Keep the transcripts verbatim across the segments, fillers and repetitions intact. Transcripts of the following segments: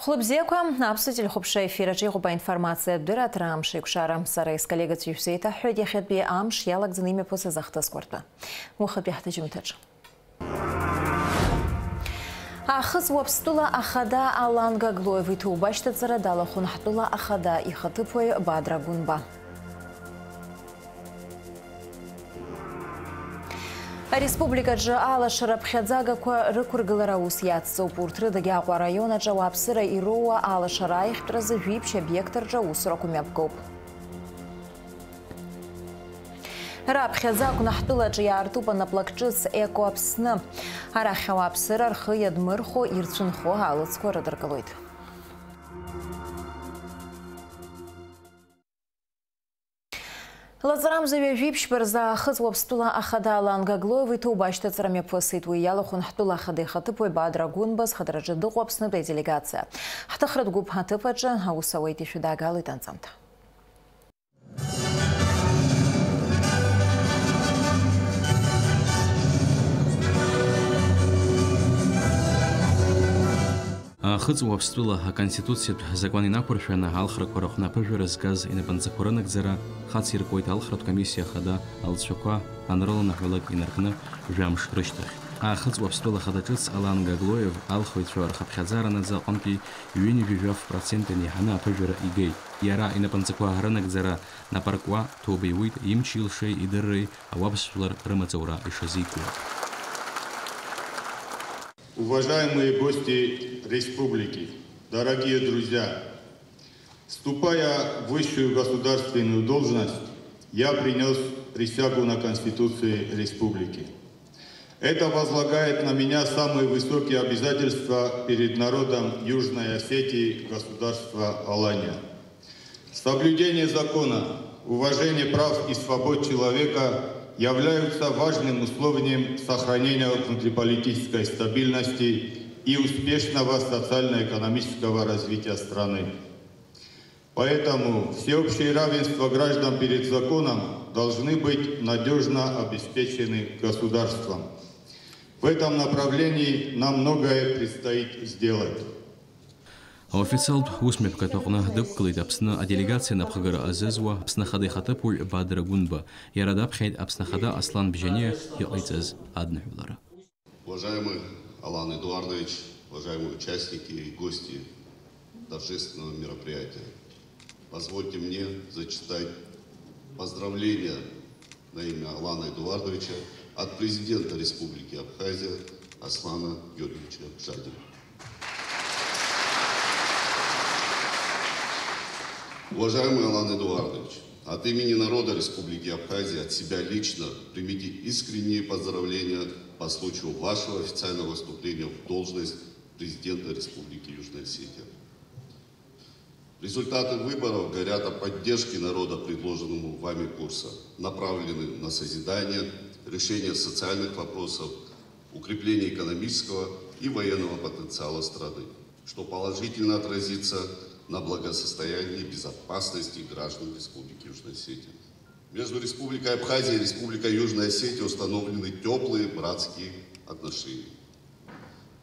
Хәлыбзиақәа, аԥсуа телехәаԥшра ефир аҿы иҟоуп аинформациатә дырраҭара Амш еиқәшара. Сара исколлегацәа ишәзеиҭаҳҳәоит иахьатәи амш иалагӡаны имҩаԥысыз ахҭысқәа ртәы. Уахатәи ҳҭыжьымҭаҿы. Аахыҵ Уаԥстәыла ахада Алан Гаглоев иҭоуба ашьҭаҵара далахәын ҳтәыла ахада ихаҭыԥуаҩ Бадра Гәынба. Ареспубликаҿы алашара ԥхьаӡагақәа рықәыргылара аус иацҵоуп. Урҭ рыдагьы Аҟәа араион аҿы ауааԥсыра ироуа алашара аиӷьтәразы жәиԥшь обиект рҿы аусурақәа мҩаԥгоуп. Раԥхьаӡа акәны ҳтәылаҿы иаартуп анаплак ҿыц Еко Аԥсны. Арахь ауааԥсыра рхы иадмырхәо, ирцәынхо алыцқәа рыдыркылоит. Лаҵарамза ҩажәи ԥшьба рзы Аахыҵ Уаԥстәыла ахада Алан Гаглоев иҭоуба ашьҭаҵара мҩаԥысит. Уи иалахәын ҳтәыла ахада ихаҭыԥуаҩ Бадра Гәынба, зхадараҿы дыҟоу Аԥснытәи аделегациа. Ҳҭыхратә гәыԥ аҭыԥ аҿы аус ауеит, ишәыдаагалоит анҵамҭа. Аахыҵ Уаԥстәыла аконституциатә закәан инақәыршәаны алхрақәа рыҟны аԥыжәара згаз инапынҵақәа рынагӡара хациркуеит алхратә комиссиа ахада алҵшәақәа анрыланаҳәалак инаркны жәамш рышьҭахь. Аахыҵ Уаԥстәыла ахада ҿыц Алан Гаглоев алхыҩцәа рхыԥхьаӡара наӡа аҟынтәи ҩынҩажәи жәаф процент инеиҳаны аԥыжәара игеит. Иара инапынҵақәа рынагӡара напаркуа ҭоуба иуит имчи илшеи идырреи ауаԥс жәлар рымаҵура ишазикуа. Уважаемые гости республики, дорогие друзья! Вступая в высшую государственную должность, я принёс присягу на Конституции республики. Это возлагает на меня самые высокие обязательства перед народом Южной Осетии, государства Алания. Соблюдение закона, уважение прав и свобод человека являются важным условием сохранения внутриполитической стабильности и успешного социально-экономического развития страны. Поэтому всеобщее равенство граждан перед законом должны быть надёжно обеспечены государством. В этом направлении нам многое предстоит сделать. Аофициалтә усмҩаԥгатә аҟны дықәгылеит Аԥсны аделегациа напхгара азызуа Аԥсны Ахада ихаҭыԥуаҩ Бадра Гәынба. Иара даԥхьеит Аԥсны Ахада Аслан Бжьаниа иҟаиҵаз адныҳәалара. Уважаемый Алан Эдуардович, уважаемые участники и гости торжественного мероприятия, позвольте мне зачитать поздравления на имя Алана Эдуардовича от президента Республики Абхазия Аслана Георгиевича Жадина. Уважаемый Алан Эдуардович, от имени народа Республики Абхазия, от себя лично примите искренние поздравления по случаю вашего официального вступления в должность президента Республики Южная Осетия. Результаты выборов говорят о поддержке народа предложенному вами курса, направленным на созидание, решение социальных вопросов, укрепление экономического и военного потенциала страны, что положительно отразится на благосостоянии и безопасности граждан Республики Южная Осетия. Между Республикой Абхазия и Республикой Южная Осетия установлены тёплые братские отношения.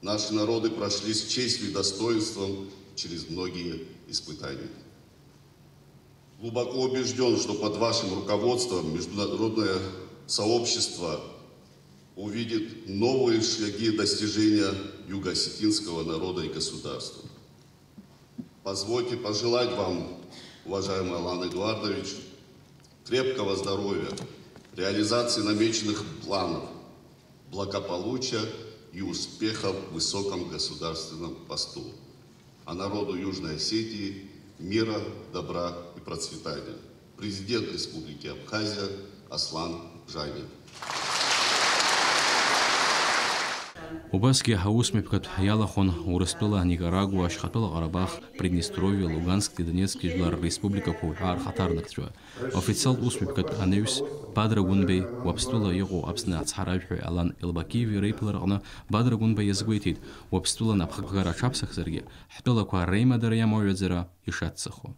Наши народы прошли с честью и достоинством через многие испытания. Глубоко убеждён, что под вашим руководством международное сообщество увидит новые шаги достижения юго-осетинского народа и государства. Позвольте пожелать вам, уважаемый Алан Эдуардович, крепкого здоровья, реализации намеченных планов, благополучия и успехов в высоком государственном посту. А народу Южной Осетии мира, добра и процветания. Президент Республики Абхазия Аслан Жадин. Убасгьы аусмҩаԥгатә иалахәын Урыстәыла, Никарагуа, Ашьхатәыла Ҟарабах, Приднестровиа, Луганскти Донецкти жәлар республикақәа уҳәа рхаҭарнакцәа. Официалтә усмҩаԥгатә анаҩс Бадра Гәынбеи, Уаԥстәыла иҟоу Аԥсны ацҳаражәҳәаҩ Алан Елбакиеви реиԥылараҟны Бадра Гәынба иазгәеиҭеит, Уаԥстәыла напхгара аҽаԥсахзаргьы, ҳтәылақәа реимадара иамоу аҩаӡара ишаццахо.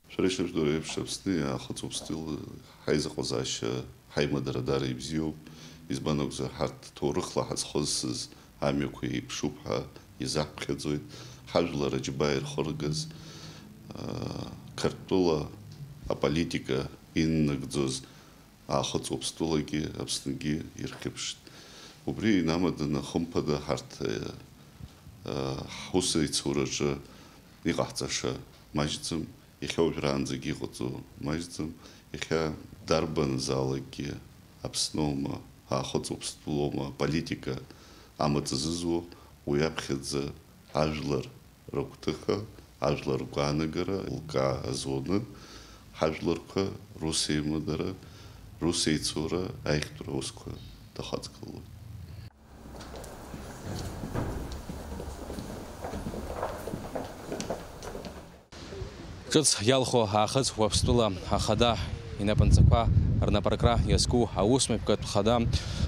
Шәара ишышәдыруа еиԥш, Аԥсни Аахыҵ Уаԥстәыла ҳаизыҟазаашьа, ҳаимадара даара ибзиоуп. Избан акәзар, ҳарҭ ҭоурыхла ҳазхысыз амҩақәа еиԥшуп ҳәа Изаҳԥхьаӡоит ҳажәлар аџьабаа ирхыргаз, Қырҭтәыла аполитика иннагӡоз Аахыҵ Уаԥстәылагьы Аԥсныгьы ирхьыԥшт. Убри инамаданы, хымԥада, ҳарҭ ҳусеицураҿы иҟаҳҵаша маҷӡам, иахьа уажәраанӡагьы иҟаҵоу маҷӡам, иахьа дарбанзаалакгьы Аԥсноума, Аахыҵ Уаԥстәылоума аполитика амаҵ зызуа, уи аԥхьаӡа ажәлар рыгәҭыха, ажәлар ргәаанагара лкаа азуны, ҳажәларқәа русеимадара, русеицура аиӷьтәра аусқәа дахаҵгылоит. Ҿыц иалху Аахыҵ Уаԥстәыла ахада инапынҵақәа рнапаркра иазку аусмҩаԥгатә хада,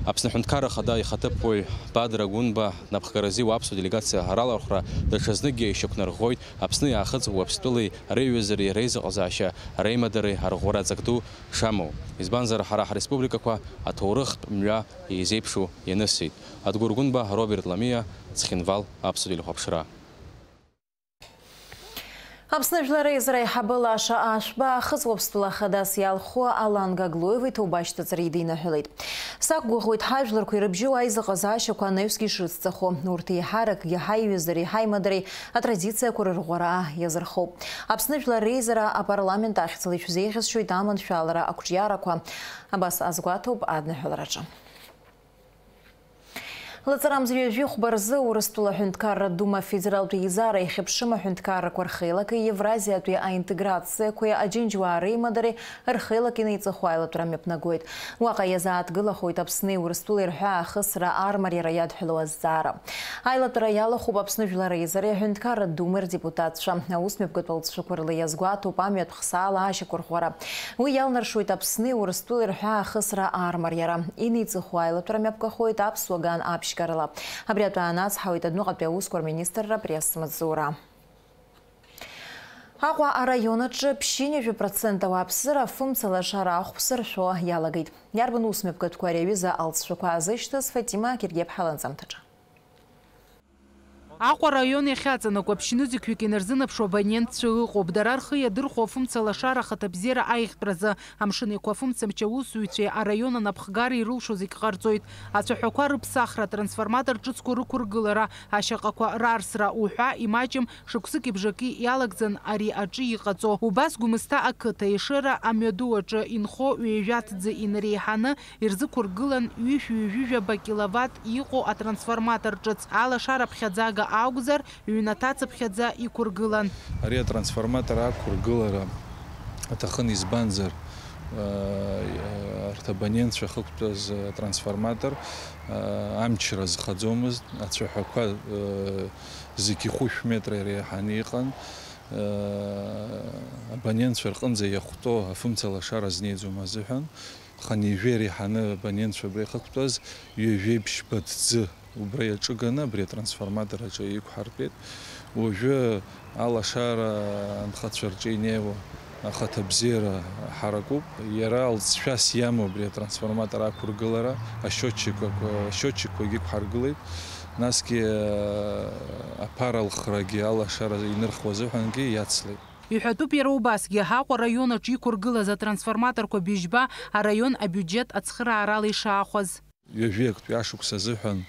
Аԥсны Аҳәынҭқарра Ахада ихаҭыԥуаҩ Бадра Гәынба напхгаразы уа аԥсуа делегациа ралархәра даҽазныкгьы ишьақәнарӷәӷәоит Аԥсни Аахыҵ Уаԥстәылеи реиҩызареи реизыҟазаашьа реимадареи арӷәӷәара ҵак ду шамоу. Избанзар, ҳара ҳреспубликақәа аҭоурыхтә мҩа еизеиԥшу ианысит. Адгәыр Гәынба, Роберт Ламиа, Цхинвал, Аԥсуа телехәаԥшра. Аԥсны Жәлар Реизара аиҳабы Лаша Ашәба Аахыҵ Уаԥстәыла хадас иалху Алан Гаглоева иҭоуба ашьҭаҵара идиныҳәалеит. Сақәгәыӷуеит ҳажәларқәа ирыбжьоу аизыҟазаашьақәа анаҩсгьы ишрыцҵахо. Урҭ еиҳаракгьы ҳаиҩызареи ҳаимадареи атрадициақәа рырӷәӷәара иазырхоуп. Аԥсны Жәлар Реизара апарламент ахьӡала ишәзеиӷьасшьоит аманшәалара ақәҿиарақәа. Абас азгәаҭоуп адныҳәалараҿы. Лаҵарамза ҩажәи хәба рзы Урыстәыла Аҳәынҭқарратә Дума Афедералтә Еизара ихьыԥшым аҳәынҭқаррақәа рхеилаки Евразиатәи аинтеграциақәеи Аџьынџьуаа реимадареи рхеилак инеиҵыху аилатәара мҩаԥнагоит. Уаҟа иазааҭгылахоит Аԥсни Урыстәылеи рҳәаа ахысра аармариара иадҳәалоу азҵаара. Аилатәара иалахәуп Аԥсны Жәлар Реизареи Аҳәынҭқарратә Думеи рдепутатцәа. Аусмҩаԥгатә алҵшәақәа рыла иазгәаҭоуп амҩатә хсаала ашьақәырӷәӷәара. Уи иалнаршоит Аԥсни Урыстәылеи рҳәаа ахысра аармариара. Инеиҵыху аилатәара мҩаԥгахоит аԥсуа ган аԥшьгарала. Абри атәы аанацҳауеит адәныҟатәи аусқәа рминистрра апресс-маҵзура. Аҟәа араион аҿы ԥшьынҩажәа процент ауааԥсыра афымца лашара ахәԥса ршәо иалагеит. Иарбан усмҩаԥгатәқәоу ари аҩыза алҵшәақәа аазышьҭыз, Фатима Гергиаԥҳа ланҵамҭаҿы. Аҟәа араион иахьаҵанакуа ԥшьнызқьҩык инарзынаԥшуа абонентцәа ыҟоуп. Дара рхы иадырхәо афымца лашара ахаҭабзиара аиӷьтәразы. Амшын Еиқәа афымцамч аусзуҩцәеи араион анапхгареи ирылшо зегь ҟарҵоит. Ацәаҳәақәа рыԥсахра, атрансформатор ҿыцқәа рықәыргылара, ашьаҟақәа рарсра уҳәа имаҷым, шықәсыки бжаки иалагӡан ари аҿы иҟаҵо. Убас Гәымсҭа ақыҭа Ешыра амҩаду аҿы инхо ҩажәа ҭӡы инареиҳаны ирзықәыргылан ҩышә-ҩажәижәаба киловатт иҟоу атрансформатор ҿыц. Алашара ԥхьаӡага акәзар, ҩнаҭа цыԥхьаӡа иқәыргылан. Ари атрансформатор ақәыргылара аҭахын, избанзар, арҭ абонентцәа ахықәтәаз атрансформатор амчра зхаӡомызт, ацәаҳәақәа зегьы хәышә метра иреиҳаны иҟан. Абонентцәа рҟынӡа иахәҭоу афымца лашара знеиӡом азыҳәан, хынҩажәа иреиҳаны абонентцәа абра ихықәтәаз ҩажәеиԥшьба ҭӡы убра иаҿыганы абри атрансформатор аҿы иқәҳартәеит. Уажәы алашара анхацәа рҿы инеиуа ахаҭабзиара ҳаракуп. Иара алҵшәас иамоу абри атрансформатор ақәыргылара, ашьотчик, ашьотчикқәагьы ықәҳаргылеит. Насгьы аԥара алхрагьы алашара инырхуа азыҳәангьы иацлеит. Иҳәатәуп иара убасгьы, Аҟәа араион аҿы иқәыргылаз атрансформаторқәа быжьба араион абиуџьет ацхыраарала ишаахәаз. Ҩажәи актәи ашықәс азыҳәан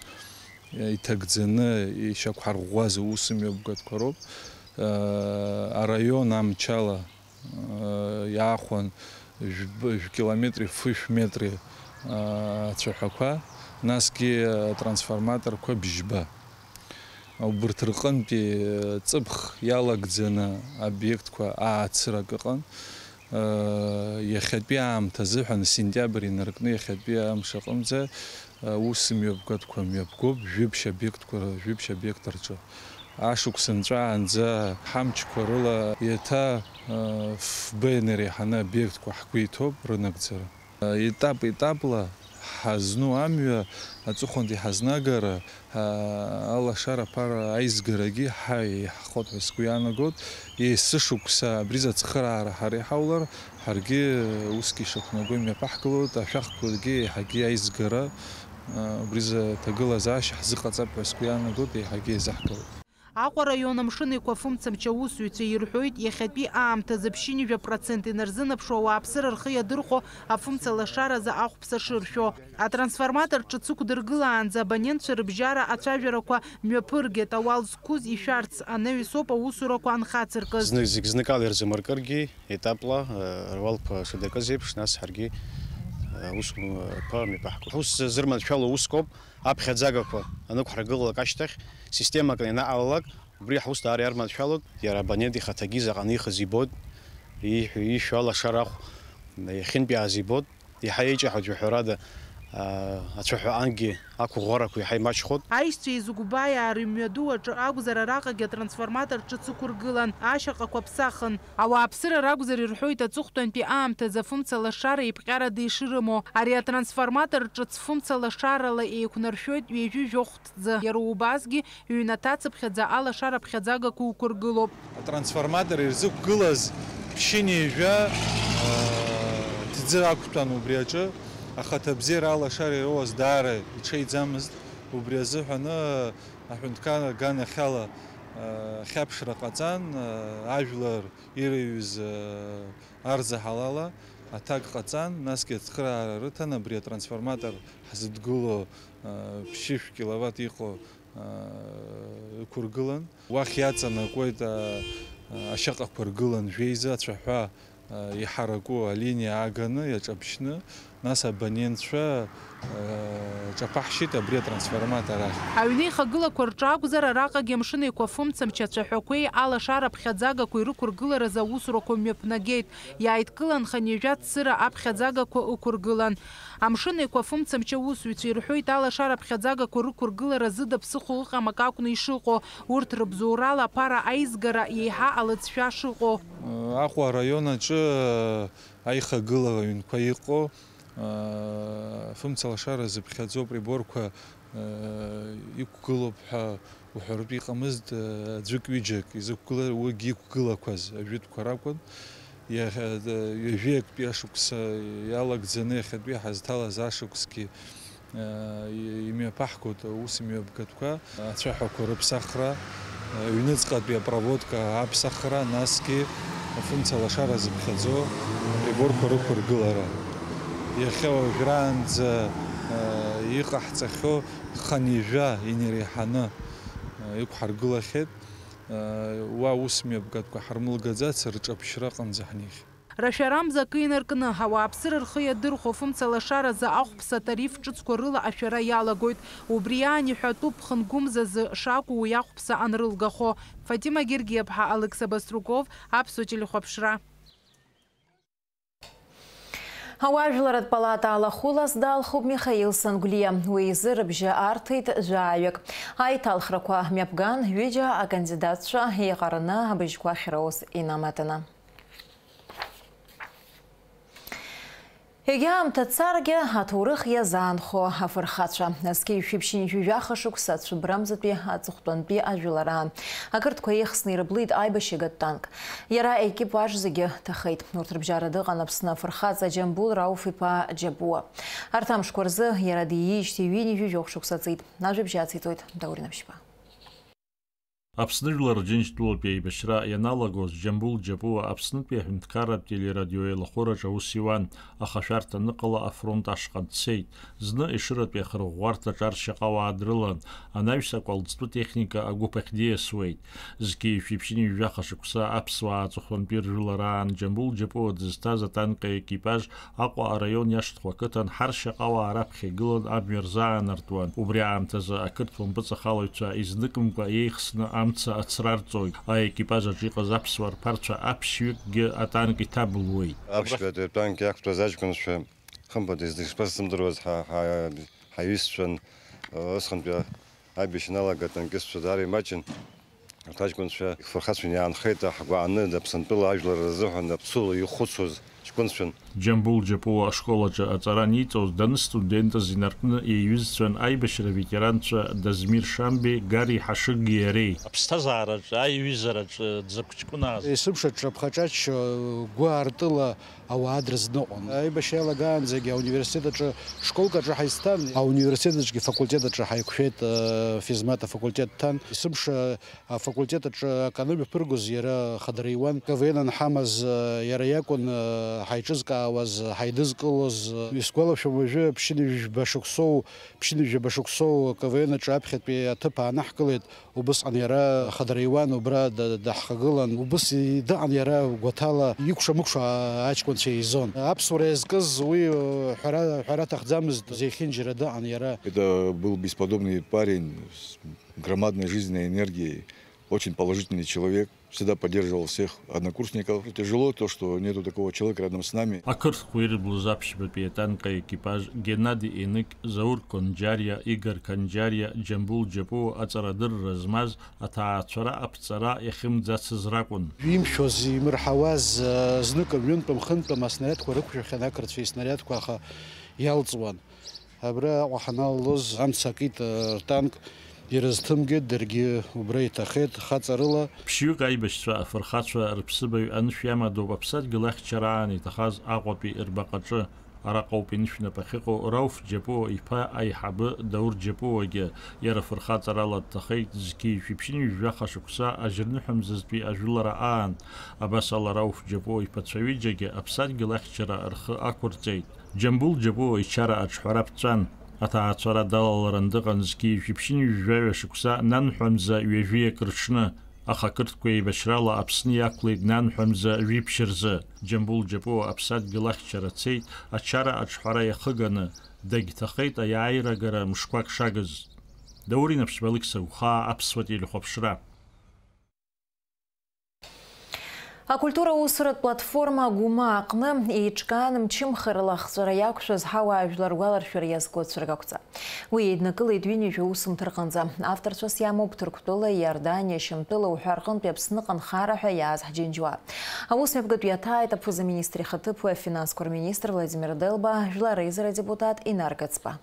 иҭагӡаны ишьақәҳарӷәӷәаз аусмҩаԥгатәқәа роуп. Араион амчала иаахәан жәкилометри фышә метри ацәаҳәақәа, насгьы атрансформаторқәа бжьба. Убырҭ рҟынтәи ҵыԥх иалагӡаны обиектқәа аацырак ыҟан. Иахьатәи аамҭа азыҳәан, сентиабр инаркны иахьатәи амш аҟынӡа, аус мҩаԥгатәқәа мҩаԥгоуп, жәибжь обиектқәа, жәибжь обиект рҿы. Ашықәс нҵәаанӡа ҳамчқәа рыла еиҭа фба инареиҳаны обиектқәа ҳгәы иҭоуп рынагӡара. Етап-етапла ҳазну амҩа аҵыхәантәи ҳазнагара, алашара аԥара аизгарагьы ҳа еиҳахоит ҳәа сгәы иаанагоит. Есышықәса абри зыцхыраара ҳара иҳаулар, ҳаргьы усгьы ишақәнаго имҩаԥаҳгалоит, ашәахқәагьы еиҳагьы аизгара Убри рзы аҭагылазаашьа ҳзыҟаҵап ҳәа сгәы иаанагоит, еиҳагьы еизаҳгалоит. Аҟәа араион амшын еиқәа фымцамч аусзуҩцәа ирҳәоит, иахьатәи аамҭазы ԥшьынҩажәа процент инарзынаԥшуа ауааԥсыра рхы иадырхәо афымца лашаразы ахәԥса шыршәо. Атрансформатор ҿыц ықәдыргылаанӡа абонентцәа рыбжьара ацәажәарақәа мҩаԥыргеит, ауал зқәыз ишәарц, анаҩс ауп аусурақәа анхацыркыз. Зны-, зегь зныкала ирзамыркыргьы, етапла, э, руалқәа шадыркыз еиԥш, нас ҳаргьы, э, аусқәа мҩаԥаҳгоит. Ҳус зырманшәало усқәоуп, аԥхьаӡагақәа анықәҳаргылалак ашьҭахь, системак анаҟалалак, убри ҳус даара иарманшәалоит, иара абонент ихаҭагьы заҟа анихыз ибоит, ииҳәо-иишәо алашара ахә иахьынтәааз ибоит, еиҳа еиҷаҳауеит, жәаҳәарада, аа, ацәаҳәа ангьы ақәыӷәӷәарақәа еиҳа имаҷхоит. Аишьцәа еизыгәбааиаа рымҩаду аҿы акәзар, араҟагьы атрансформатор ҿыц ықәыргылан, ашьаҟақәа ԥсахын. Ауааԥсыра ракәзар ирҳәоит аҵыхәтәантәи аамҭазы афымца лашара еиԥҟьарада ишрымоу. Ари атрансформатор ҿыц фымца лашарала еиқәнаршәоит ҩажәи жәохә ҭӡы. Иара убасгьы ҩнаҭа цыԥхьаӡа алашара ԥхьаӡагақәа уқәыргылоуп. Атрансформатор ирзықәгылаз ԥшьынҩажәа, аа, ҭӡы ақәтәан убри аҿы. Ахаҭабзиара алашара ироуаз даара иҽеиӡамызт. Убри азыҳәаны аҳәынҭқарра аганахьала, аа, хьаԥшра ҟаҵан, аа, ажәлар ирыҩыз, аа, арзаҳалала аҭак ҟаҵан, насгьы ацхыраара рыҭан абри атрансформатор ҳзыдгыло, аа, ԥшьышә киловатт иҟоу, аа, ықәыргылан. Уахь иаҵанакуеит, аа, ашьаҟақәа ргылан жәеиза, ацәаҳәа, аа, иҳараку алиниа ааганы, иаҿаԥшьны, нас абонентцәа, аа, ҿаԥаҳшьеит абри атрансформатор ахь. Аҩны ихагылақәа рҿы акәзар, араҟагьы амшын еиқәа фымцамч ацәаҳәақәеи алашара ԥхьаӡагақәеи рықәыргыларазы аусурақәа мҩаԥнагеит. Иааидкылан хынҩажәа цыра аԥхьаӡагақәа ықәыргылан. Амшын еиқәа фымцамч аусзуҩцәа ирҳәоит, алашара ԥхьаӡагақәа рықәыргылара зыда ԥсыхәа ыҟам акы акәны ишыҟоу, урҭ рыбзоурала аԥара аизгара еиҳа алыҵшәа шыҟоу. Аҟәа араион аҿы аихагыла аҩнқәа иҟоу, фымца лашара зыԥхьаӡоу приборқәа иқәгылоуп ҳәа уҳәаратәы иҟамызт, аӡәык-ҩыџьак изықәгыла-, уигьы иқәгылақәаз ажәытәқәа ракәын. Иахьа, ҩажәи актәи ашықәса иалагӡаны иахьатәи ҳазҭалаз ашықәсгьы, имҩаԥаҳгоит аус мҩаԥгатәқәа, ацәаҳәақәа рыԥсахра, аҩныҵҟатәи апроводка аԥсахра, насгьы афымца лашара зыԥхьаӡо априборқәа рықәыргылара. Иахьа уажәраанӡа иҟаҳҵахьоу хынҩажәа инереиҳаны иқәҳаргылахьеит. Уа ус мҩаԥгатәқәа ҳармылгаӡац, рҿаԥшьра аҟынӡа ҳнеихьеит. Рашәарамза акы инаркны, ауааԥсыра рхы иадырхәо афымца лашаразы ахәԥса атариф ҿыцқәа рыла ашәара иалагоит. Убри аан иҳәатәуп ԥхынгәымзазы шакәу уи ахәԥса анрылгахо. Фатима Гергиаԥҳа, Алықьса Баструков, Аԥсуа телехәаԥшра. Ауаажәларратә палата алахәыла здаалхуп Михаил Сангәлиа. Уи изы рыбжьы арҭеит жәаҩык. Аиҭалхрақәа мҩаԥган, ҩыџьа акандидатцәа еиҟараны абыжьқәа ахьроуз инамаданы. Егьа аамҭа царгьы, аҭоурых иазаанхо афырхацәа. Зқьи жәшәи ԥшьынҩажәи жәаха шықәса ацәыббрамзатәи аҵыхәтәантәи ажәылараан ақырҭқәа еихсны ирыблит аибашьыгатә танк. Иара аекипаж зегьы ҭахеит. Урҭ рыбжьара дыҟан Аԥсны афырхаҵа Џьамбул Рауф-иԥа Џьапуа. Арҭ амшқәа рзы иара диижьҭеи ҩынҩажәи жәохә шықәса ҵит. Ажәабжь ациҵоит Даур Инабшьба. Аԥсны Жәлар Рџьынџьтәылатәи аибашьра ианалагоз Џьамбул Џьапуа Аԥснытәи аҳәынҭқарратә телерадиоеилахәыраҿ аус иуан, аха ашәарҭа аныҟала афронт ашҟа дцеит. Зны Ешыратәи ахырӷәӷәарҭаҿ аршьаҟауаа дрылан, анаҩс акәалӡтәы техника агәыԥ ахь диасуеит. Зқьи жәшәи ԥшьынҩажәи жәаха шықәса аԥсуаа аҵыхәантәи ржәылараан Џьамбул Џьапуа дызҭаз атанк аекипаж Аҟәа араион Иашҭхәа ақыҭан ҳаршьаҟауаа раԥхьа игылан амҩа рзаанартуан. Убри аамҭазы ақырҭуа мпыҵахалаҩцәа изныкымкәа еихсны амца ацрарҵоит. Аекипаж аҿы иҟаз аԥсуа рԥарцәа аԥшьҩыкгьы атанк иҭабылуеит. Аԥшьбатәи атанк иақәтәаз аҷкәынцәа хымԥада, изышԥасзымдыруаз, ҳа, ҳа, ҳаҩызцәан, усҟантәи аибашьра ианалага атанкистцәа даара имаҷын. Урҭ аҷкәынцәа фырхацәан иаанхеит, ҳгәааны, Аԥсынтәыла ажәлар рзыҳәан аԥсуала ихәыцуаз Ҷкәынцәан. Џьамбул Џьапуа ашкол аҿы аҵара аниҵоз, данстудентыз инаркны иҩызцәан аибашьра ветеранцәа Дазмир Шамбеи, Гари Ҳашыггьы иареи. Аԥсҭазаараҿы, аиҩызараҿы дзакә ҷкәынааз. Есымша аҿаԥхаҿаччо, гәы аартыла ауаа дрызныҟәон. Аибашьра иалагаанӡагьы ауниверситет аҿы школк аҿы ҳаизҭан. Ауниверситет аҿгьы факультет аҿы ҳаиқәшәеит, э, физмат афакультет дҭан. Есымша афакультет аҿы акы анымҩаԥыргоз иара хадара иуан. К В Н анҳамаз, э, иара иакәын, э, ҳаиҿызкаауаз, ҳаидызкылоз. Исгәалашәом уажәы ԥшьынҩажәба шықәсоу, ԥшьынҩажәаба шықәсоу К В Н аҿы аԥхьатәи аҭыԥ аанаҳкылеит. Убысҟан иара хадара иуан, убра да-, даҳхагылан. Убыс и-, дыҟан иара гәаҭала, икәша-мыкәша аҷкәынцәа еизон. Аԥсуара иазкыз уи, э, ҳәара, ҳәара аҭахӡамызт, зехьынџьара дыҟан иара. Это был бесподобный парень с громадной жизненной энергией, очень положительный человек, всегда поддерживал всех однокурсников. Тяжело то, что нету такого человека рядом с нами. Ақырҭқәа ирблыз аԥшьбатәи атанк аекипаж Геннади Енык, Заур Конџьариа, Игор Конџьариа, Џьамбул Џьапуа аҵарадырра змаз аҭаацәара аԥҵара иахьымӡацыз ракәын. Имшәоз, имырҳауаз, э, зныкым, ҩынтәым, хынтәым аснариадқәа рықәшәахьан ақырҭцәа иснариадқәа, аха иалҵуан. Абра Аҟәа ҳаналалоз, амца акит, э, ртанк ирызҭымгеит, даргьы убра иҭахеит, хаҵарыла. Ԥшьҩык аибашьцәа афырхацәа рыԥсыбаҩ анышә иамадоуп аԥсадгьыл ахьчара аан иҭахаз Аҟәатәи рбаҟаҿы. Араҟоуп инышәнапы ахьыҟоу Рауф Џьапуа иԥа аиҳабы Даур Џьапуагьы. Иара фырхаҵарала дҭахеит зқьи жәшәи ԥшьынҩажәи жәаха шықәса ажьырныҳәамзазтәи ажәылара аан. Абас ала Рауф Џьапуа иԥацәа ҩыџьагьы аԥсадгьыл ахьчара рхы ақәырҵеит. Џьамбул Џьапуа ичара аҿҳәара ԥҵәан. Аҭаацәара далаларан дыҟан зқьи жәшәи ԥшьынҩажәи жәаҩа шықәса нанҳәамза ҩажәиак рыҽны. Аха ақырҭқәа еибашьрала Аԥсны иақәлеит нанҳәамза жәиԥшь рзы. Џьамбул Џьапуа аԥсадгьыл ахьчара цеит, ачара аҿҳәара иахыганы, дагьҭахеит аиааирагара мшқәак шагыз. Даур Инаԥшьба, Алықьса Гәхаа, Аԥсуа телехәаԥшра. Акультура усуратә платформа Гәыма аҟны еиҿкаан мчымхарала ахҵәара иақәшәаз ҳауаажәлар ргәаларшәара иазку ацәыргақәҵа. Уи еиднакылеит ҩынҩажәа усумҭа рҟынӡа. Авторцәас иамоуп Ҭырқәтәылеи Иорданиеи, Шьамтәыла уҳәа рҟынтәи Аԥсныҟа анхараҳәа иааз ҳџьынџьуа. Аусмҩаԥгатә иаҭааит аԥыза-министр ихаҭыԥуаҩ, афинансқәа рминистр Владимир Делба, жәлар реизара адепутат Инар Гыцба.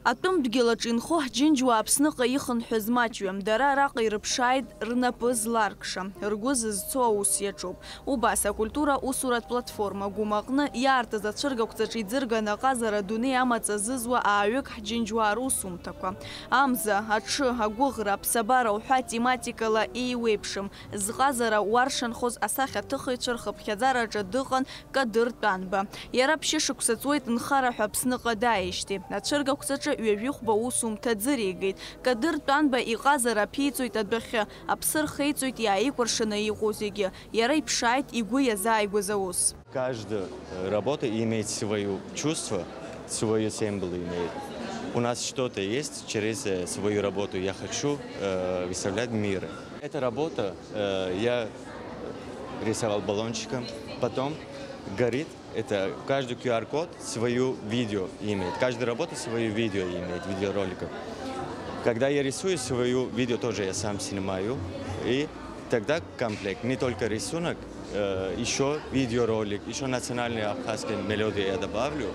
Атәым дгьыл аҿы инхо ҳџьынџьуаа Аԥсныҟа ихынҳәыз маҷҩым. Дара араҟа ирыԥшааит рнапы зларкша, ргәы зызцо аус иаҿуп. Убас акультура усуратә платформа Гәымаҟны иаартыз ацәыргақәҵаҿы иӡырган аҟазара адунеи амаҵ азызуа ааҩык ҳџьынџьуаа русумҭақәа. Амза, аҽы, агәыӷра, аԥсабара уҳәа тематикала еиуеиԥшым. Зҟазара уаршанхоз асахьаҭыхыҩцәа рхыԥхьаӡараҿы дыҟан Кадыр Тәанба. Иара ԥшьышықәса ҵуеит нхара ҳәа Аԥсныҟа дааижьҭеи. Ацәыргақәҵаҿы ҩажәихәба усумҭа ӡыригеит. Кадыр Тәанба иҟазара аԥиҵоит адәахьы, аԥсы рхеиҵоит иааикәыршаны иҟоу зегьы. Иара иԥшааит игәы иазааигәаз аус. Каждая, э, работа имеет свою чувство, свою символ имеет. У нас что-то есть, через, э, свою работу я хочу, э, выставлять в мир. Эта работа, э, я рисовал баллончиком, потом горит. Это каждый Q R-код свою видео имеет, каждая работа свою видео имеет, видеороликов. Когда я рисую свою видео, тоже я сам снимаю, и тогда комплект, не только рисунок, э, ещё видеоролик, ещё национальные абхазские мелодии я добавлю,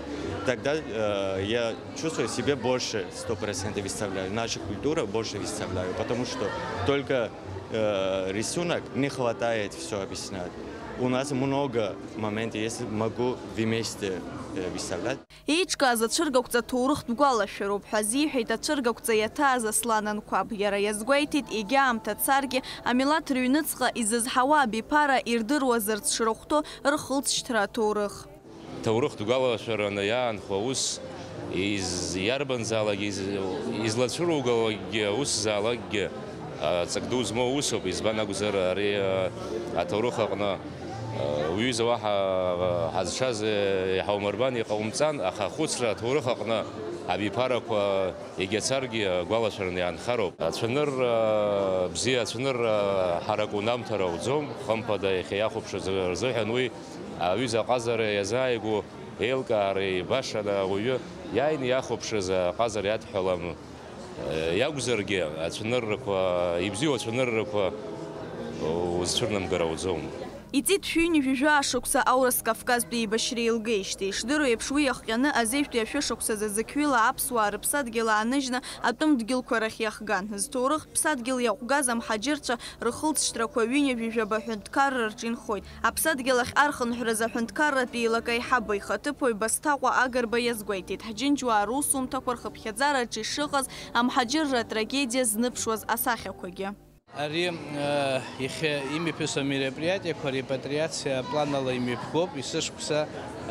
тогда, э, я чувствую себе больше, сто процентов выставляю, наша культура больше выставляю, потому что только, э, рисунок не хватает всё объяснять. У нас много моментов есть, могу вместе, э, выставлять. Еиҿкааз ацәыргақәҵа ҭоурыхтә гәалашәароуп ҳәа азиҳәеит ацәыргақәҵа иаҭааз Аслан Анқәаб. Иара иазгәеиҭеит, егьа аамҭа царгьы, амилаҭ рыҩныҵҟа изызҳауа абиԥара ирдыруазарц шрыхәҭоу рхылҵшьҭра аҭоурых. Ҭоурыхтә гәалашәараны иаанхо аус из-, иарбанзаалакгьы, из-, излацәыругалакгьы, аусзаалакгьы, а, ҵак ду змоу усуп, избан акәзар, ари, а, аҭоурых аҟны, а, уҩыза уаҳа, а, ҳазшаз, а, иҳаумырбан, иҟаумҵан, аха ахәыцра аҭоурых аҟны абиԥарақәа егьацаргьы агәалашәараны иаанхароуп. Ацәанырра, а, бзиа, ацәанырра ҳарак унамҭар ауӡом, хымԥада иахьа иахәаԥшыз рзыҳәан уи аҩыза аҟазара иазааигәоу еилкаара еибашаны ауаҩы иааины иахәаԥшыз аҟазара иадҳәалам. Иакәзаргьы, ацәаныррақәа, ибзиоу ацәаныррақәа узцәырнамгар ауӡом. Иҵит шәи ҩынҩажәи жәаа шықәса аурыс Кавказтәи еибашьра еилгеижьҭеи. Ишдыру еиԥш, уи иахҟьаны азеижәтәи ашәышықәсазы зықьҩыла аԥсуаа рыԥсадгьыл ааныжьны атәым дгьылқәа рахь иахган. Зҭоурыхтә ԥсадгьыл иаҟәгаз амҳаџьырцәа рхылҵшьҭрақәа ҩынҩажәи жәаба ҳәынҭқарра рҿы инхоит. Аԥсадгьыл ахь архынҳәразы аҳәынҭқарратә еилакы аиҳабы ихаҭыԥуаҩ Басҭаҟәа Агарба иазгәеиҭеит, ҳџьынџьуаа русумҭақәа рхыԥхьаӡараҿы ишыҟаз амҳаџьырра атрагедиа зныԥшуаз асахьақәагьы. Ари, э, иахьа имҩаԥысуа мероприатиақәа репатриациа аплан ала имҩаԥгоуп, есышықәса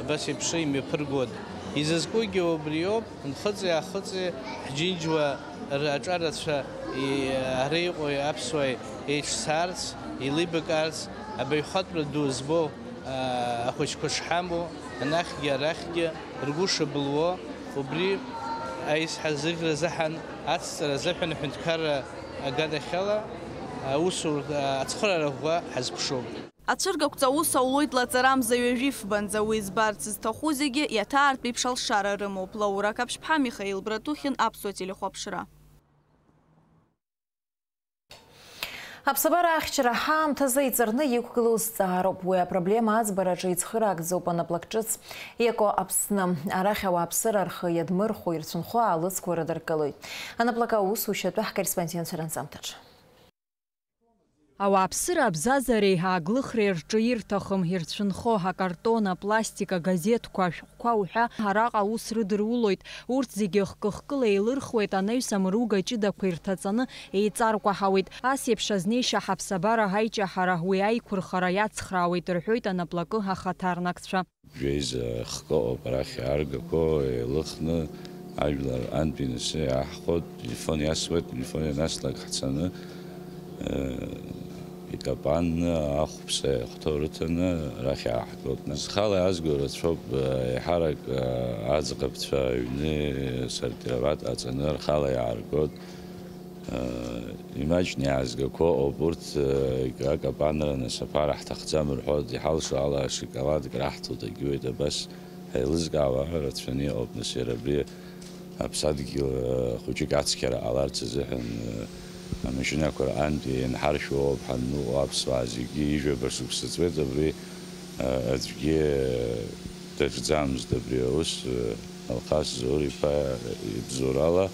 абас еиԥш имҩаԥыргоит. Изызкугьы убриоуп, нхыҵи-аахыҵи ҳџьынџьуа р-, аҿарацәа и-, ара иҟоу аԥсуаа еиҿцарц, еилибакаарц, абаҩхатәра ду збо, э, ахәыҷқәа шҳамоу, анахьгьы арахьгьы ргәы шыбылуо, убри аизҳазыӷьра азыҳәан, ацҵара азыҳәан аҳәынҭқарра аганахьала аусур-, ацхыраара ӷәӷәа ҳазԥшуп. Ацәыргақәҵа аус аулоит лаҵарамза ҩажәи фбанӡа. Уи збарц зҭаху зегьы иаҭаартә еиԥш алшара рымоуп. Лаура Қаԥшьԥҳа, Михаил Братухин, Аԥсуа телехәаԥшра. Аԥсабара ахьчара ҳаамҭазы иҵарны иқәгылоу зҵаароуп. Уи апроблема аӡбараҿы ицхыраагӡоуп анаплак ҿыц Еко Аԥсны. Арахь ауааԥсыра рхы иадмырхәо, ирцәынхо аалыҵқәа рыдыркылоит. Анаплак аусушьа атәы ҳкорреспондентцәа ранҵамҭаҿы. Ауааԥсыра абзазареи ааглыхреи рҿы ирҭахым, ирцәынхо акартон, апластик, агазеҭқәа, ашәҟәқәа уҳәа араҟа аус рыдырулоит. Урҭ зегьы хкы-хкыла еилырхуеит, анаҩс амыруга ҷыдақәа ирҭаҵаны еиҵаркәаҳауеит. Ас еиԥш азнеишьа ҳаԥсабара ҳаиҷаҳара, уи аиқәырхара иацхраауеит, рҳәоит анаплакы ахаҭарнакцәа. Жәеиза хкы ыҟоуп арахь иааргақәо, еилыхны ажәлар антәи инасы иааҳхәоит, телефон иасуеит, телефон ианаслак ҳцаны, э, икапанны ахәԥса иахәҭоу рыҭаны арахь иааҳгоит. Нас схала иаазго рацәоуп, э, еиҳарак, э, аӡӷабцәа аҩны сортировать ҟаҵаны рхала иааргоит. Имаҷны иаазгақәо ыҟоуп урҭ, акапанра нас аԥара ҳҭахӡам рҳәоит, иҳалшо ала шоколадк раҳҭоит, агьуеит, абас ҳаилызкаауа рацәаны иҟоуп, нас иара абри аԥсадгьыл хәыҷык ацқьара ҟаларц азыҳәан амашьынақәа рҟынтәи ианҳаршәуа ауп ҳанныҟәо, аԥсуаа зегьы ижәаба шықәса ҵуеит абри, аӡәгьы даҿӡамызт абри аус, Алхас Заур-иԥа ибзоурала.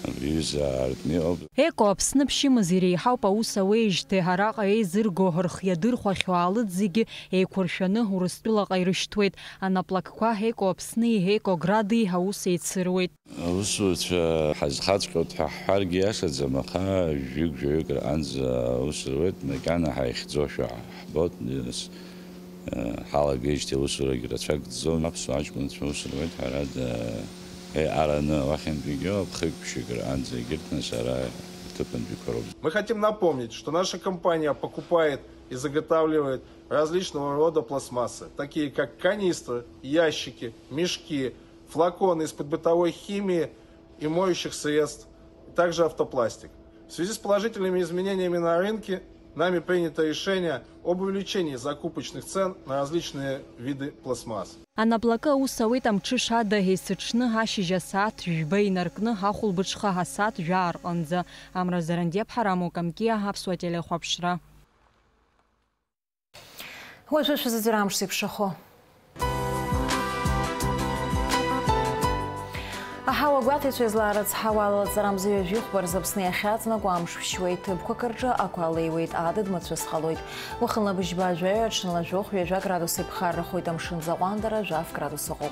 Абри аҩыза аартны иҟоуп. Еко Аԥсны ԥшьымз иреиҳауп аус ауеижьҭеи араҟа еизырго, рхы иадырхәахьоу аалыҵ зегьы еиқәыршәаны Урыстәылаҟа ирышьҭуеит. Анаплакқәа Еко Аԥсни Еко Гради аус еицыруеит. Аусуцәа ҳазхаҵәҟьоит ҳәа ҳҳәаргьы иашаӡам, аха жәҩык-жәаҩык рҟынӡа аус руеит, макьана ҳаихьӡошәа ҳбоит. Ҳалагеижьҭеи аусурагь рацәак дӡом, аԥсуа аҷкәынцәа ус руеит, ҳәарада, еиҟараны уахьынтәигьы ԥхык-ԥшьык рҟынӡа егьырҭ нас ара аҭыԥантәиқәа роуп. Мы хотим напомнить, что наша компания покупает и заготавливает различного рода пластмассы, такие как канистры, ящики, мешки, флаконы из-под бытовой химии и моющих средств, также автопластик. В связи с положительными изменениями на рынке нами принято решение об увеличении закупочных цен на различные виды пластмасс. Анаплакы аус ауеит амҽыш ада есыҽны ашьыжь асааҭ жәба инаркны ахәылбыҽха асааҭ жәаа рҟынӡа. Амра Зарандиаԥҳа, Рамо Камкиа, Аԥсуа телехәаԥшра. Уажәы шәзыӡырҩ амш зеиԥшрахо. Аҳауа гәаҭаҩцәа излаарыцҳауа ала, лаҵарамза ҩажәи хәба рзы Аԥсны иахьаҵнакуа амш шәшьуеит, ҭыԥқәак рҿы ақәа леиуеит, адыд мацәыс ҟалоит. Уахынла быжьба жәаҩа, аҽынла жәохә, ҩажәа градус иԥхаррахоит, амшын аӡы аҟәандара жәаф градус ыҟоуп.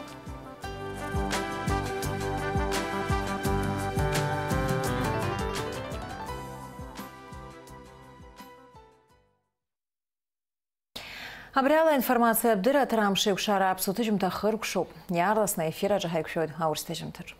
Абри ала аинформациатә дырраҭара Амшеикәшара аԥсуа ҭыжьымҭа хыркәшоуп. Иаарласны аефир аҿы ҳаиқәшәоит аурыс ҭыжьымҭаҿ.